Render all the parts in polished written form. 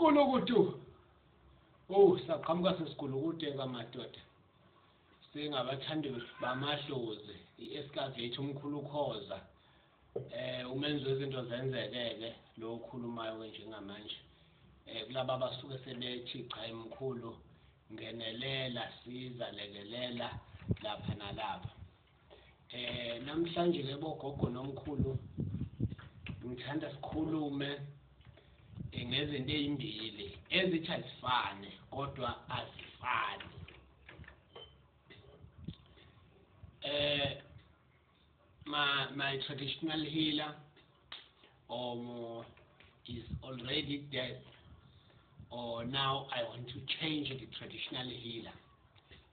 Gulukudu. Oh, saqhamuka sesigulukudeka madoda. Singabathandi bamadlozi, i-excavator umkhulu Khoza. Umenzi wezinto zenzekeke lo okhulumayo ke njengamanje. Kulaba abasuke sebethi cha mkhulu ngenelela, siza, lekelela lapha nalapha. Namhlanje ke bogogo nomkhulu ngithanda sikhulume ngezinto ezimbili ezithi azifane kodwa azifani. My traditional healer or is already dead, or now I want to change the traditional healer.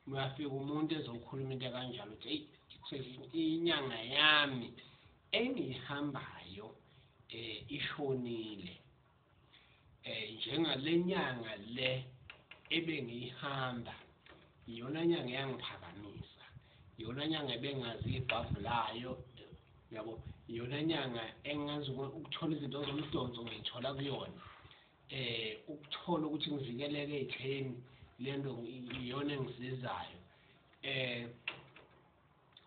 Uyafika umuntu ezokhuluma into kanjalo uthi hey, inyanga yami engihambayo ishonile, njengale nyanga le ebengihamba iyona nyanga yangiphakamisa, iyona nyanga ebengazi ibhavu layo, yabo, iyona nyanga engazi ukuthola izinto zomdonso ngiyithola kuyona, ukuthola ukuthi ngivikeleke ey'theni, lento iyona engisizayo,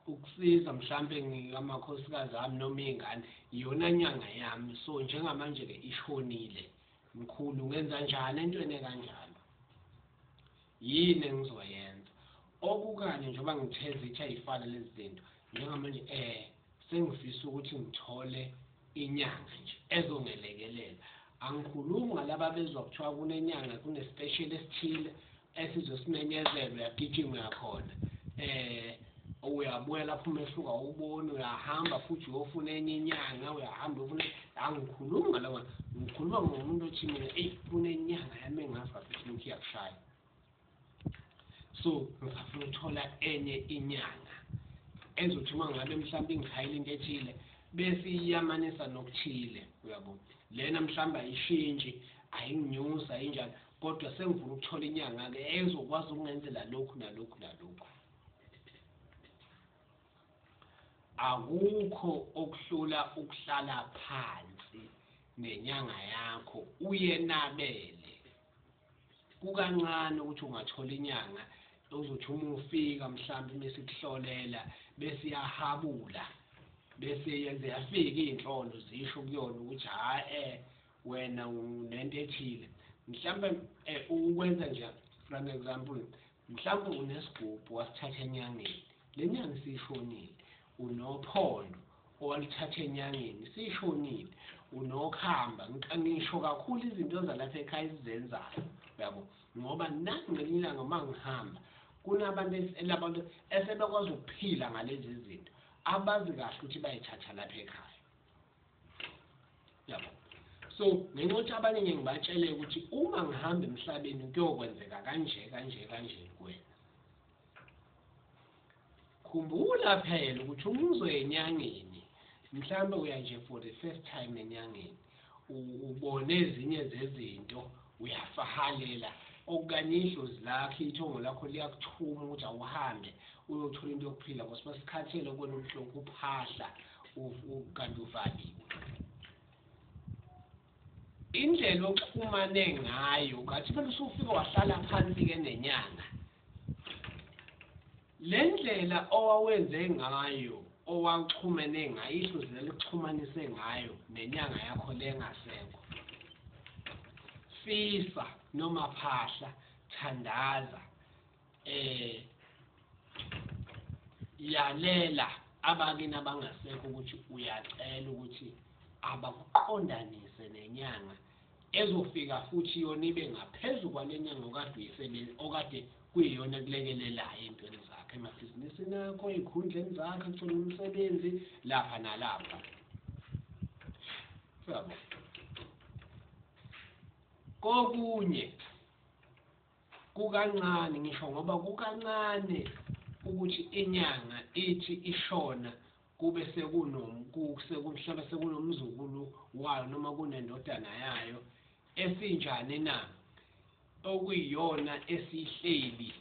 ukusiza mhlambe ngamakhosikazi ami noma iy'ngane, iyona nyanga yami. So njengamanje-ke ishonile, mkhulu ngenza njani entweni ekanjalo? Yini engizoyenza? Okukanye njengoba ngithe zithi ayifane lezi zinto, njengamanje sengifisa ukuthi ngithole inyanga nje ezongelekelela. Angikhulumi ngalaba bezwa kuthiwa kunenyanga, kune-special esithile esizosimenyezela, uyagijima uyakhona, uyabuya lapho umehluko awuboni, uyahamba futhi uyofuna enye inyanga, uyahamba uyofuna. Angikhulumi ngalaba, ngikhuluma ngomuntu othi mina eyi kunenyanga yami engazi kahle ukuthi lokhu iyakushaya, so ngisafuna ukuthola enye inyanga ezothi uma ngabe mhlawumbe ingishayela into ethile bese iyamanisa nokuthile, uyabo. Lena mhlawumbe ayishintshi, ayinginyusa ayinjani, kodwa sengifuna ukuthola inyanga-ke ezokwazi ukungenzela lokhu nalokhu nalokhu. Akukho okuhlula ukuhlala phansi nenyanga yakho uyenabele. Kukancane ukuthi ungathola inyanga ozothi uma ufika mhlawumbe mase ikuhlolela bese iyahabula, bese yenze yafika iy'nhlolo zisho kuyona ukuthi hhayi wena unento ethile. Mhlawumbe ukwenza nje for an example, mhlawumbe unesigubhu wasithatha enyangeni, le nyanga isishonile, unophondo owalithatha enyangeni sishonile, unokhamba. Ngisho kakhulu izinto zalapha ekhaya esizenzayo, uyabo, ngoba nami ngelinye ilanga uma ngihamba kunabantu labantu esebekwazi ukuphila ngalezi zinto abazi kahle ukuthi bayithatha lapha ekhaya, yabo. So ngenxa yokuthi abanye ngeke ngibatshele ukuthi uma ngihamba emhlabeni kuyokwenzeka kanje kanje kanje kuwena. Khumbula phela ukuthi uma uzoya enyangeni, mhlawumbe uya nje for the first time enyangeni, ubone ezinye zezinto, uyafahalela okanye idlozi lakho, ithongo lakho liyakuthuma ukuthi awuhambe uyothola into yokuphila, ngoba sikhathele kwena umhlokhu uphahla kanti uvaliwe. Indlela oxhumane ngayo ngathi phela usufika wahlala phansi-ke nenyanga, le ndlela owawenze ngayo, owaxhumene ngayo, idlozi lelikuxhumanise ngayo nenyanga yakho lengasekho, fisa noma phahla, thandaza, yalela abakini abangasekho ukuthi uyacela ukuthi abakuqondanise nenyanga ezofika futhi yona ibe ngaphezu kwale nyanga okade uyisebenza, okade kuyiyona ekulekelelayo ey'ntweni zakho, emabhizinisini akho, ey'khundleni zakho, ekutholeni umsebenzi lapha nalapha. Uyabo? Kokunye kukancane, ngisho ngoba kukancane ukuthi inyanga ithi ishona kube mhlawumbe sekunomzukulu wayo noma kunendodana yayo esinjani na, okuyiyona esihleli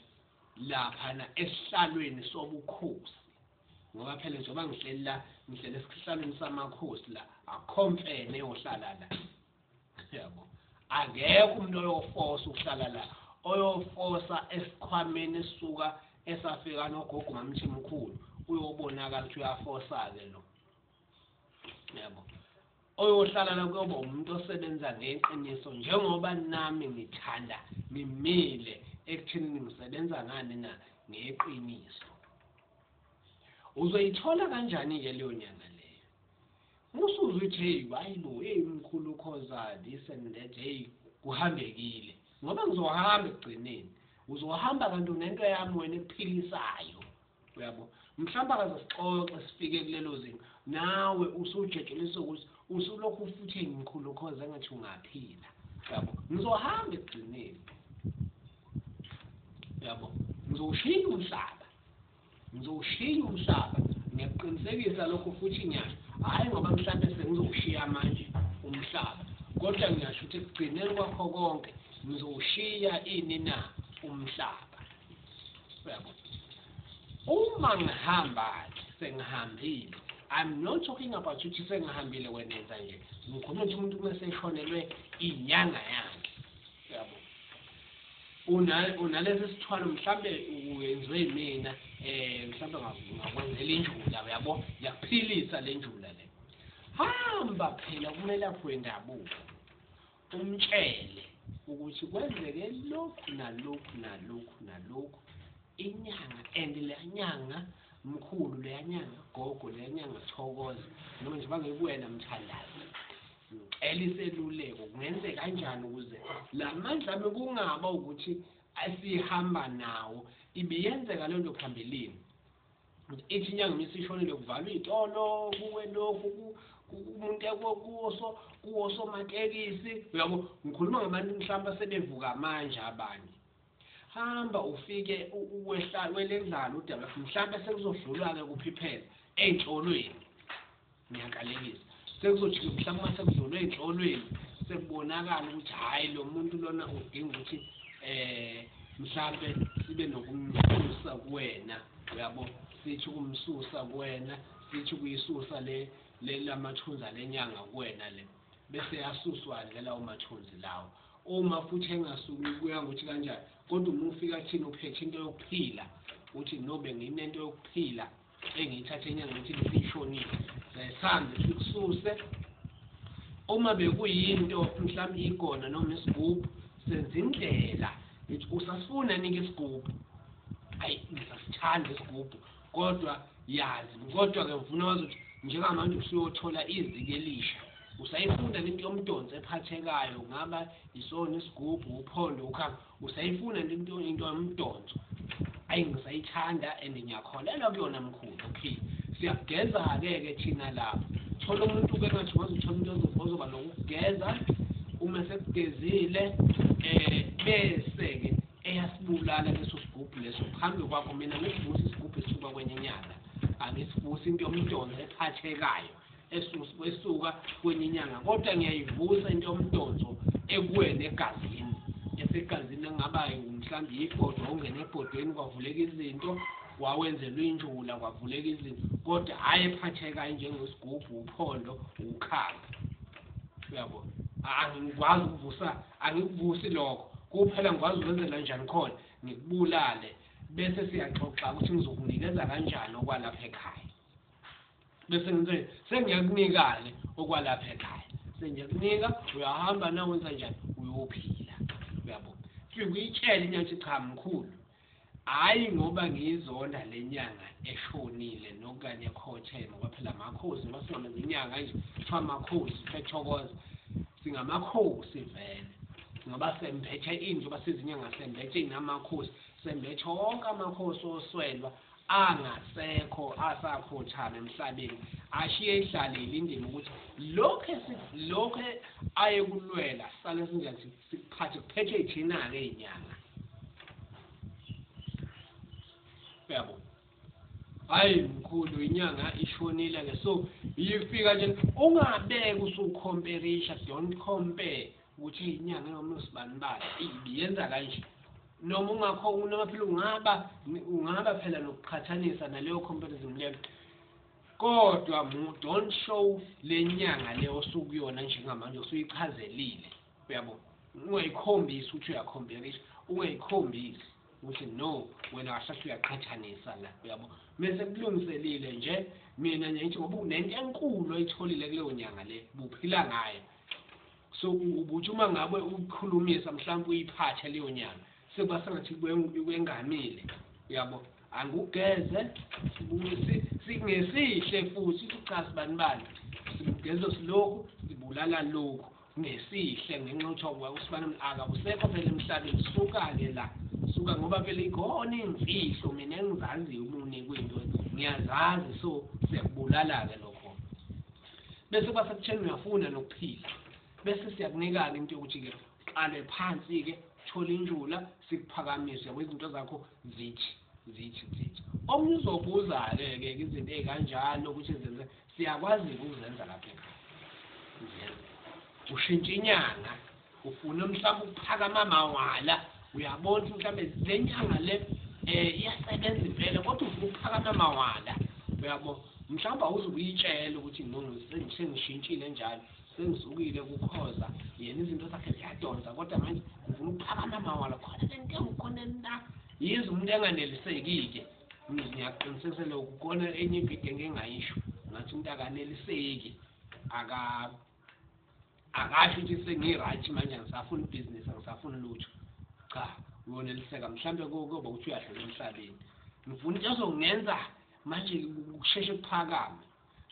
laphana esihlalweni sobukhosi. Ngoba phela njengoba ngihleli la, ngihleli esihlalweni samakhosi la, akukho mfene eyohlala la, yabo, Akekho umuntu oyofosa ukuhlala la, oyofosa esikhwameni esisuka esafika nogogo mamthimkhulu, uyobonakala ukuthi uyafosa-ke lo, yabo. Oyohlala la kuyoba umuntu osebenza ngeqiniso, njengoba nami ngithanda ngimile ekutheni ngisebenza ngani na, ngeqiniso. Uzoyithola kanjani-ke leyo nyanga leyo? Musuze uthi, hey, hayi bo, hey mkhulu Khoza, this and that, hey kuhambekile, ngoba ngizohamba ekugcineni. Uzohamba kanti unento yami wena ekuphilisayo, uyabo. Mhlawumbe akaze sixoxe sifike kulelo zinga, nawe usujetsheliswa ukuthi usulokhu futhi mkhulu Khoza engathi ungaphila, uyabo. Ngizohamba ekugcineni, uyabo, ngizowushiya umhlaba, ngizowushiya umhlaba, ngiyakuqinisekisa lokho futhi ngiyasho. Hhayi ngoba mhlampe sengizowushiya manje umhlaba, kodwa ngiyasho ukuthi ekugcineni kwakho konke ngizowushiya ini na, umhlaba, uyabo. Uma ngihamba-ke sengihambile, I'm not talking about ukuthi sengihambile wenenza nje, ngikhuluma ukuthi umuntu uma seshonelwe inyanga yakhe, uyabo, unalesi sithwalo mhlambe wenziwe yimina, mhlambe ngakwenzela injula, uyabo, yakuphilisa le njula le. Hamba phela kumelaphi wendabuko, umtshele ukuthi kwenzeke lokhu nalokhu nalokhu nalokhu, inyanga and leya nyanga mkhulu, leya nyanga gogo, leya nyanga thokoza, noma nje bangekuwena mthandazi, ngicela iseluleko, kungenzeka kanjani ukuze la mandla ami kungaba ukuthi asihamba nawo. Ibiyenzeka le nto phambilini, ithi inyanga misishonile kuvalwa iy'tolo, kuwe lokhu, umuntu kuwosomatekisi, uyabo. Ngikhuluma ngabantu mhlawumbe asebevuka manje abanye. Hamba ufike welendlala udaba, mhlawumbe sekuzodlulwa-ke kuphi phela ey'nhlolweni, ngiyakalekisa, sekuzothi mhlawumbe uma sekudlulwe ey'nhlolweni sekubonakala ukuthi hhayi lo muntu lona udinga ukuthi mhlampe sibe nokumsusa kuwena, uyabo, sithi ukumsusa kuwena, sithi ukuyisusa le lamathunzi lenyanga kuwena le, bese yasuswa-ke lawo mathunzi lawo. Uma futhi engasuki kuya ngokuthi kanjani, kodwa uma ufika kuthina uphethe into yokuphila, uthi nobe nginento yokuphila engiyithathe inyanga ukuthi isishonile, sihambe sikususe. Uma bekuyinto mhlawumbe igona noma isigubhu, senza indlela ngithi usasifuna nike isigubhu, ayi ngisasithanda isigubhu, kodwa yazi, kodwa-ke ngifuna wazi ukuthi njengamanje usuyothola iziko elisha, usayifuna into yomdonso ephathekayo, kungaba isona isigubhu, uphondo, ukhamba, usayifuna into yomdonso, ayi ngisayithanda and ngiyakholelwa kuyona mkhulu. Okay, siyakugeza-ke ke thina lapho. Thola umuntu-ke engathi ungaze uthole umuntu ozoba nokugeza, uma sekugezile bese-ke eyasibulala leso sigubhu leso phambi kwakho. Mina ngisivusa isigubhu esisuka kwenye inyanga, angisivusi into yomdonso ephathekayo esuka kwenye inyanga, kodwa ngiyayivusa into yomdonso ekuwena egazini, esegazini engaba mhlawumbe ibhodwe, ungena ebhodweni kwavuleka izinto, wawenzelwa injula kwavuleka izinto, kodwa hhayi ephathekayo njengesigubhu, uphondo, ukhamba, uyabo. Angikwazi ukuvusa, angikuvusi lokho kuphela, ngikwazi ukwenzela njani khona ngikubulale, bese siyaxoxa ukuthi ngizokunikeza kanjani okwalapha ekhaya, bese ngithi sengiyakunika-ke okwalapha ekhaya, sengiyakunika, uyahamba na wenza njani, uyophila, uyabo. Fike uyitshele inyanga ukuthi cha mkhulu, hhayi ngoba ngiyizonda le nyanga eshonile nokanye ekhotheme, ngoba phela amakhosi, ngoba singamenza inyanga nje kuthiwa amakhosi, kuthiwa singamakhosi vele, ngoba sembethe ini, njengoba sizinyanga sembethe inamakhosi, sembethe wonke amakhosi oswelwa angasekho asakhothama emhlabeni, ashiye ihlalile indima ukuthi lokhu ayekulwela sale sinjani, sikuphathe kuphethe thina-ke iy'nyanga, uyabo. Hhayi mkhulu, inyanga ishonile-ke, so ifika nje ungabeki usukhomperisha, don't compare ukuthi inyanga yomnosibanibani ibiyenza kanje, noma ungakho, noma phela ungaba phela nokuqhathanisa naleyo comparison leyo, kodwa don't show le nyanga leyo osukuyona njengamanje usuyichazelile, uyabo. Ungayikhombisi ukuthi uyakhombisa, ungayikhombisi ukuthi no, wena kahle uyaqhathanisa la, uyabo. Mase kulungiselile nje mina nje ngithi ngoba unento enkulu oyitholile kuleyo nyanga le buphila ngayo. So ubuthi uma ngabe ukhulumisa mhlawumbe uyiphathe leyo nyanga sekuba sengathi kwengamile, uyabo. Angugeze singesihle futhi cha sibani bani sigeze silokhu sibulala lokhu ngesihle ngenxa yokuthi usibani akabusekho phela emhlabeni. Suka-ke la, suka ngoba phela ikhona imfihlo mina engizaziyo uma unikwe into ngiyazazi, so siyakubulala-ke lokho. Bese kuba sekutheni uyafuna nokuphila, bese siyakunika-ke into yokuthi-ke qale phansi-ke thola injula sikuphakamise, yabo, izinto zakho zithi zithi zithi. Omunye uzobuza-ke ke izinto ey'kanjalo ukuthi zenze, siyakwazi-ke ukuzenza lapha ekhaya. Uzenze ushintsha inyanga, ufuna mhlawumbe ukuphakama mawala, uyabona ukuthi mhlawumbe le nyanga le iyasebenza impela kodwa ufuna ukuphakama mawala, uyabo. Mhlawumbe awuzukuyitshela ukuthi no, sengishintshile njalo, sengisukile kukhoza yena izinto zakhe ziyadonsa, kodwa manje ngifuna ukuphakama mawala khona le nto engikhona la. Yize umuntu enganeliseki-ke, ngiyaqinisekisa lokhu, khona enye ividiyo engike ngayisho ngathi umuntu akaneliseki, akasho ukuthi sengi-right manje angisafuni ibhizinisi, angisafuni lutho. Cha, uyoneliseka mhlambe kuyoba ukuthi uyadlula emhlabeni. Ngifuna into ezongenza manje kusheshe kuphakame.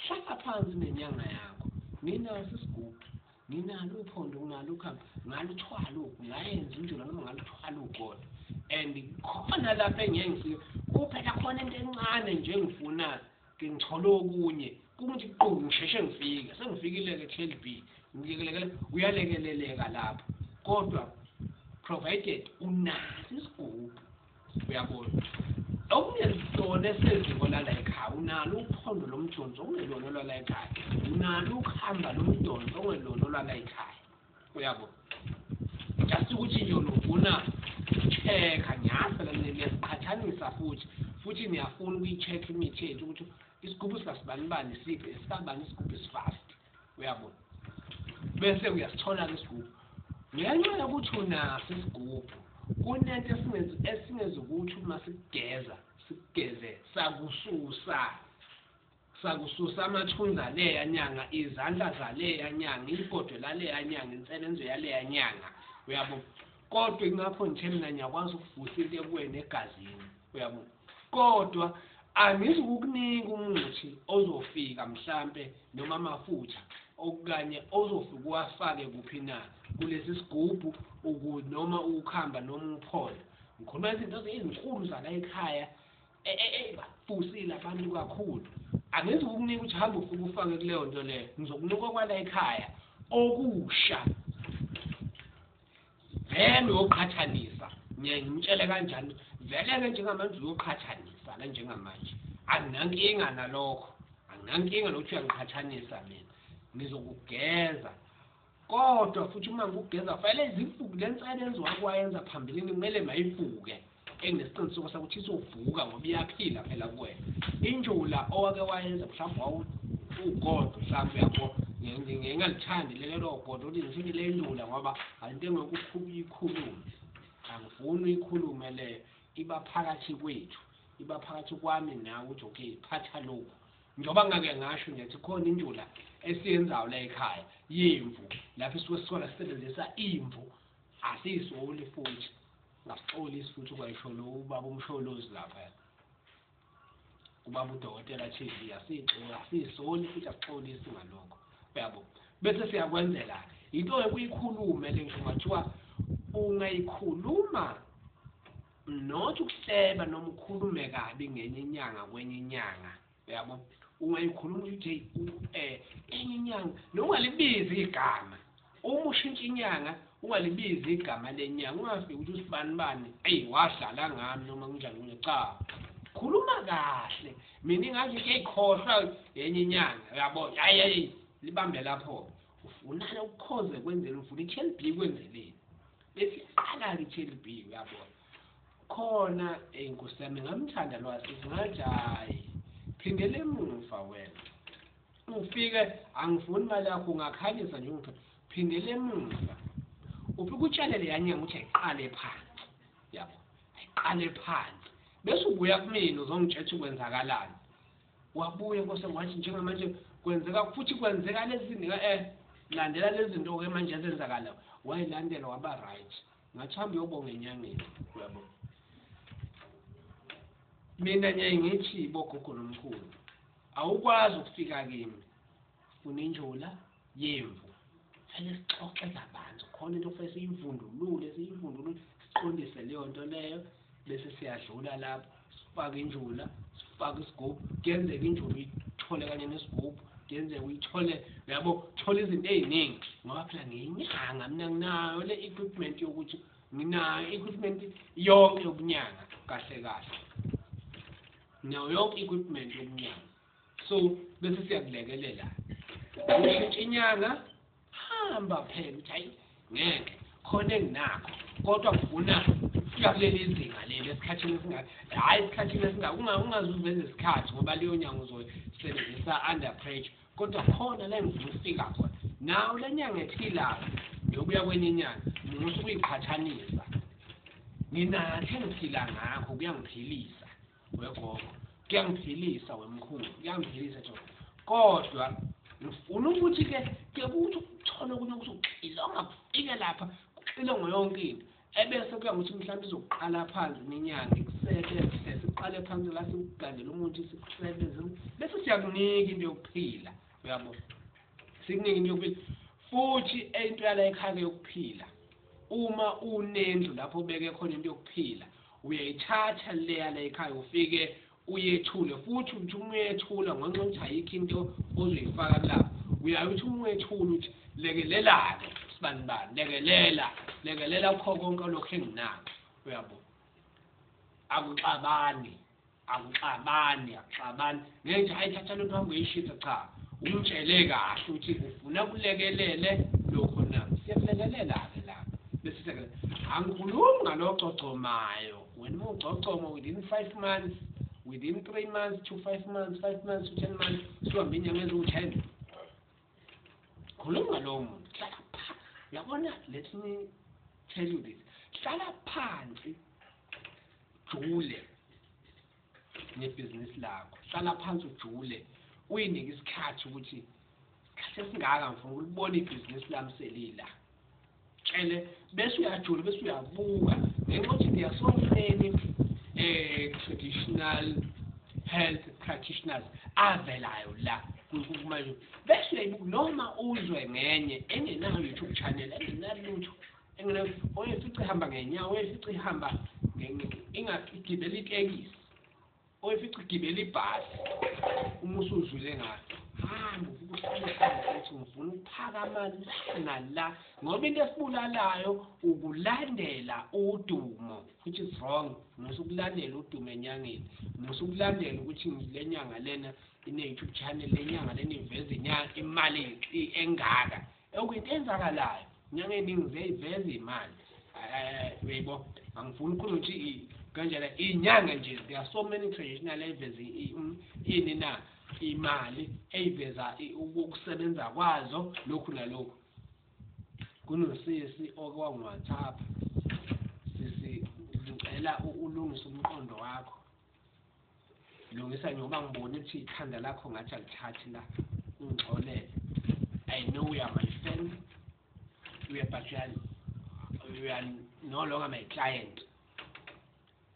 Hlala phansi nenyanga yakho, nginaso isigubhu, nginalo uphondo, nginalo ukhamba, ngaluthwala ugu, ngayenza injula noma ngaluthwala ugodo, and khona lapha engeke ngifike kuphela khona into encane nje engifuna ngithole okunye kungithi qu ngisheshe ngifike, sengifikile-ke TLB, ngilekelele, uyalekeleleka lapho, kodwa provided unaso isigubhu, uyabona, okungesona eseziko lala ekhaya, unalo uphondo lomdonso okungelona olwala ekhaya, unalo ukuhamba lomdonso okungelona olwala ekhaya, uyabo. Just ukuthi nje ufuna check-a, ngiyazi phela niyasiqhathanisa futhi niyafuna ukuyi-check imithi yethu ukuthi isigubhu sikasibanibani siphi, esikabani isigubhu esifast, uyabona. Bese uyasithola-ke isigubhu. Ngenxa yokuthi unaso isigubhu, kunento esingezukuthi uma sikugeza, sikugeze sakususa amathunzi aleya nyanga, izandla zaleya nyanga, ibhodwe laleya nyanga, insebenzo yaleya nyanga, uyabo. Kodwa ingakho ngithe mina ngiyakwazi ukuvusa into ekuwena egazini, uyabo. Kodwa angizukukunika umuthi ozofika mhlampe noma amafutha okanye ozofika uwafake kuphi na kulesi sigubhu noma ukuhamba noma uphondo. Ngikhuluma izinto ezinkulu zala ekhaya bafusile abantu kakhulu. Angizukukunika ukuthi hamba ufike ufake kuleyo nto leyo, ngizokunika okwala ekhaya okusha, vele uyoqhathanisa. Ngiyangitshele kanjani vele-ke njengamanje uyoqhathanisa-ke njengamanje, anginankinga nalokho, anginankinga nokuthi uyangiqhathanisa mina, ngizokugeza. Kodwa futhi uma ngikugeza fanele zivuke le nsebenzo wake wayenza phambilini, kumele mayivuke, enginesiqiniseko sokuthi izovuka ngoba iyaphila phela kuwena. Injula owake wayenza mhlawumbe wawugodo mhlawumbe, uyabo, ngingalithandi lelo godo ukuthi ngifike le njula ngoba into engeke uyikhulume, angifuni uyikhulume leyo, iba phakathi kwethu, iba phakathi kwami nawe ukuthi okay phatha lokhu. Njengoba ngake ngasho nje ukuthi khona injula esiyenzayo la ekhaya yemvu, lapho isuke sikona sisebenzisa imvu, asiyisoli futhi, ngasixolisi futhi kwayisho lo ubaba uMsholozi lapha, ubaba udokotela TV, asiyisoli futhi asixolisi ngalokho, uyabo. Bese siyakwenzela into yokuyikhulume le, ngisho ngathiwa ungayikhuluma not ukuhleba noma ukhulume kabi ngenye inyanga kwenye inyanga, uyabo. Ungayikhuluma ukuthi enye inyanga, nongalibizi igama, uma ushintsha inyanga ungalibizi igama lenyanga, ungafiki ukuthi usibani bani eyi wadlala ngami noma kunjani kunye, cha, khuluma kahle. Mina ingathi ngiyikhohlwa yenye inyanga, uyabo, hayi libambe lapho. Ufunana ukukhoze kwenzele, ufuna i-TLB kwenzeleni, bese iqala-ke i-TLB, uyabona. Khona inkosi yami ngamthanda lwasisi, ngathi hayi phindele emuva wena, ufike angifuni imali yakho, ungakhanyisa nje ungiphe, phindele emuva. Ufike utshele leya nyanga ukuthi ayiqale phansi, yabo, ayiqale phansi, bese ubuya kumina uzongitshela ukuthi kwenzakalani. Wabuya Nkosi wathi njengamanje kwenzeka futhi kwenzeka lezi zinto, landela lezi zinto-ke manje ezenzakalayo. Wayilandela waba right. Ngathi hamba uyobonga enyangeni, uyabo. Mina ngiyaye ngithi bogogo nomkhulu, awukwazi ukufika kimi funa injula yemvu, fanele sixoxe kabanzi, khona into okufanele siyivundulule, siqondise leyo nto leyo, bese siyadlula lapho, sifake injula, sifake isigubhu. Kuyenzeka injula uyithole kanye nesigubhu, kuyenzeka uyithole, uyabo, thola izinto ey'ningi, ngoba phela ngiyinyanga mina, nginayo le equipment yokuthi nginayo equipment yonke yobunyanga, kahle kahle nginayo yonke equipment yobunyanga. So bese siyakulekelela, ushintsha inyanga, hamba phela uthi hayi ngeke, khona enginakho kodwa ngifuna ukufika kuleli zinga leli esikhathini esingaka, hhayi esikhathini esingaka, ungaze uveze isikhathi ngoba leyo nyanga uzoyisebenzisa under pressure, kodwa khona la engifuna ukufika khona. Nawe le nyanga ephilayo ngiyobuya kwenye inyanga, musa ukuyiqhathanisa. Nginakho engiphila ngakho, kuyangiphilisa wegogo, kuyangiphilisa wemkhulu, kuyangiphilisa nje, kodwa ngifuna ukuthi-ke ke kuthi ukuthole okunye ukuthi uxilonga kufike lapha, kuxilongwe yonke into, ebese kuya ngokuthi mhlawumbe izoqala phansi iminyanga ikusebenze, siqale phansi la sikulandele umuthi sikusebenze, bese siyakunika into yokuphila, uyabo, sikunika into yokuphila. Futhi into yala ekhaya yokuphila, uma unendlu lapho ubeke khona into yokuphila, uyayithatha leya la ekhaya ufike uyethule, futhi uthi uma uyethula ngenxa yokuthi ayikho into ozoyifaka kulapho, uyaye uthi uma uyethula uthi lekelela-ke sibani bani, lekelela, lekelela kukho konke lokhu enginakho, uyabo. Akuxabani, akuxabani, akuxabani. Ngeke nje hayi thatha lento uhambe uyishisa, cha, umtshele kahle ukuthi ufuna kulekelele lokho na, siyakulekelela-ke lapho, bese siyakulekelela. Angikhulumi ngalogcogcomayo, wena uma ugcogcoma within 5 months, within 3 months to 5 months, 5 months to 10 months, suhambe inyanga eziwu-10. Khuluma ngalowo muntu, hlala phansi. Uyabona, let me tell you this, hlala phansi, jule ngebhizinisi lakho, hlala phansi ujule, uyinike isikhathi ukuthi isikhathi esingaka ngifuna ukulibona ibhizinisi lami selila. Tshele, bese uyajula, bese uyabuka, ngenxa yokuthi there are so many traditional health practitioners avelayo la kumanje, bese uyayibuka noma uzwe ngenye engenayo YouTube channel, engenalutho, engenayo, oyefica ihamba ngenyawo, oyefica ihamba igibela itekisi, oyefica igibela ibhasi. Uma usuzwile ngayo, hamba ufike uhlale phansi uthi ngifuna ukuphakama la nala, ngoba into esibulalayo ukulandela udumo, which is wrong. Musa ukulandela udumo enyangeni, musa ukulandela ukuthi le nyanga lena ine-YouTube channel, le nyanga lena iveza inyanga imali engaka, okuyinto enzakalayo. Inyanga eningi ziyayiveza imali, uyayibo. Angifuni ukukhuluma ukuthi kanjena inyanga nje, there are so many traditional eveza ini na imali, eyiveza ukusebenza kwazo, lokhu nalokhu. Kunosisi oke wangi-WhatsApp, sisi ngicela ulungise umqondo wakho, lungisa njengoba ngibona ukuthi ikhanda lakho ngathi alithathi la, ungixolele. I know you are my friend, you are, but you are no longer my client.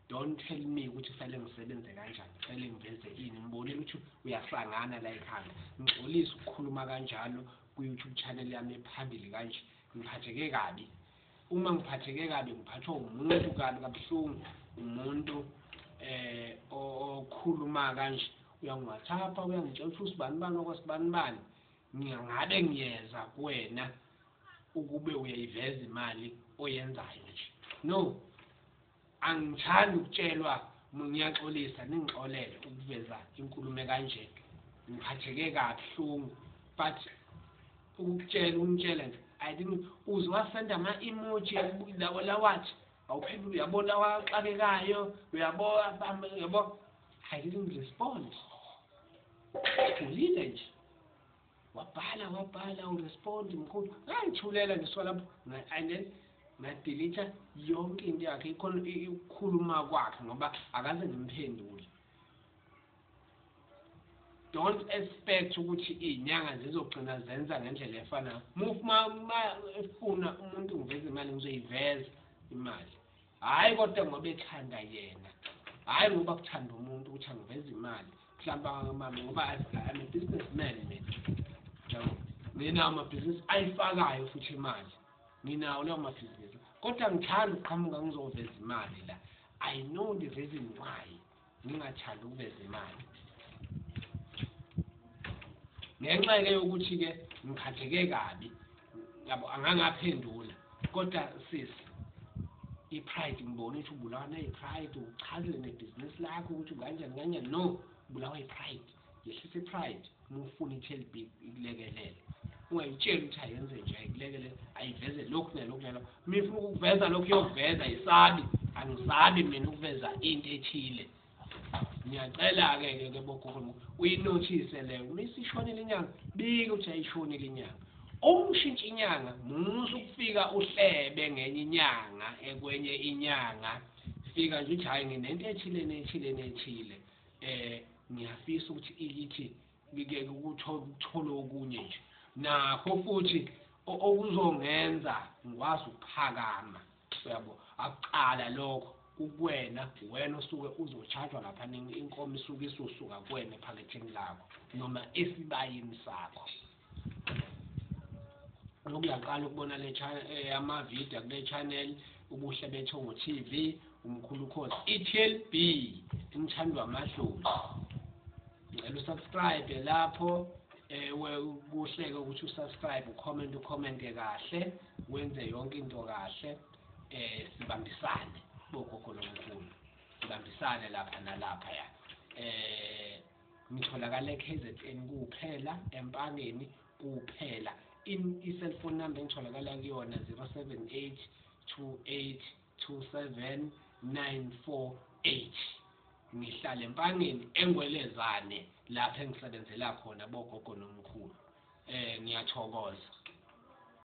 Don't tell me ukuthi kufanele ngisebenze kanjani, kufanele ngiveze ini. Ngibonile ukuthi uyasangana la ekhanda, ngixolise ukukhuluma kanjalo ku-YouTube channel yami ephambili kanje. Ngiphatheke kabi. Uma ngiphatheke kabi, ngiphathwa umuntu kabi kabuhlungu, umuntu okhuluma kanje, uyangi-WhatsApp, uyangitshela ukuthi usibani bani okwasibani bani, ngingabe ngiyeza kuwena ukube uyayiveza imali oyenzayo nje. No, angithandi ukutshelwa, ngiyaxolisa, ningixolele ukuveza inkulumo kanje, ngiphatheke kabuhlungu, but ukutshela ungitshela nje, I didn't. Uze wasenda ama-emoji lawo lawathi awuphendula, uyabona lawa axakekayo, uyabo, uyabo. I didn't respond, thulile nje, wabhala wabhala, urespond mkhulu, ngangithulela nje suka lapho, and then Ngadelete yonke into yakhe, ikhona ukukhuluma kwakhe ngoba akaze ngimphendule. Don't expect ukuthi iy'nyanga zizogcina zenza ngendlela efanayo. Ma efuna umuntu ngiveze imali, ngizoyiveza imali. Hhayi kodwa ngoba ethanda yena, hhayi ngoba kuthanda umuntu ukuthi angiveze imali. Mhlawumbe mama, ngoba I'm a businessman mina. Yabo, nginawo amabhizinisi ayifakayo futhi imali. Nginawo lawo mabhizinisi. Kodwa ngithanda ukuqhamuka ngizoveza imali la. I know the reason why ngingathandi ukuveza imali. Ngenxa-ke yokuthi-ke ngiphatheke kabi, yabo, angangaphendula. Kodwa sisi, i-pride, ngibona ukuthi ubulawa nayi-pride, uchazile nebhizinisi lakho ukuthi kanjani kanjani. No, ubulawa i-pride. Yehlisa i-pride uma ufuna i-TLB ikulekelele. Ungayitsheli ukuthi ayenze nje, ayikulekelele, ayiveze lokhu nalokhu nalokhu. Uma ifuna ukuveza lokhu iyokuveza, ayisabi. Angisabi mina ukuveza into ethile. Ngiyacela-ke ke bogogo uyinothise leyo. Uma isishonile inyanga, bika ukuthi ayishonile inyanga. Uma ushintsha inyanga, musa ukufika uhlebe ngenye inyanga ekwenye inyanga. Fika nje uthi hhayi nginento ethile nethile nethile. Ngiyafisa ukuthi ikithi ngike ukuthole okunye nje. Nakho futhi okuzongenza ngikwazi ukuphakama. Uyabo, akuqala lokho kuwena, wena osuke uzochajwa lapha, inkomo isuke isusuka kuwena ephaketheni lakho noma esibayeni sakho. Lokuyaqala ukubona le channel, amavidiyo kule channel, Ubuhle Bethongo TV, Umkhulu Khosi, i-TLB, umthando wamadlozi. Ngicela usubscribe lapho, kuhleke ukuthi usubscribe, ucomment, ucommente kahle, wenze yonke into kahle. Sibambisane bogogo nomkhulu, sibambisane lapha nalapha ya. Ngitholakala e-KZN kuphela, eMpangeni kuphela. I-cellphone number engitholakala kuyona 078 28 27 948. Ngihlala eMpangeni eNgwelezane lapho engisebenzela khona bogogo nomkhulu. Ngiyathokoza.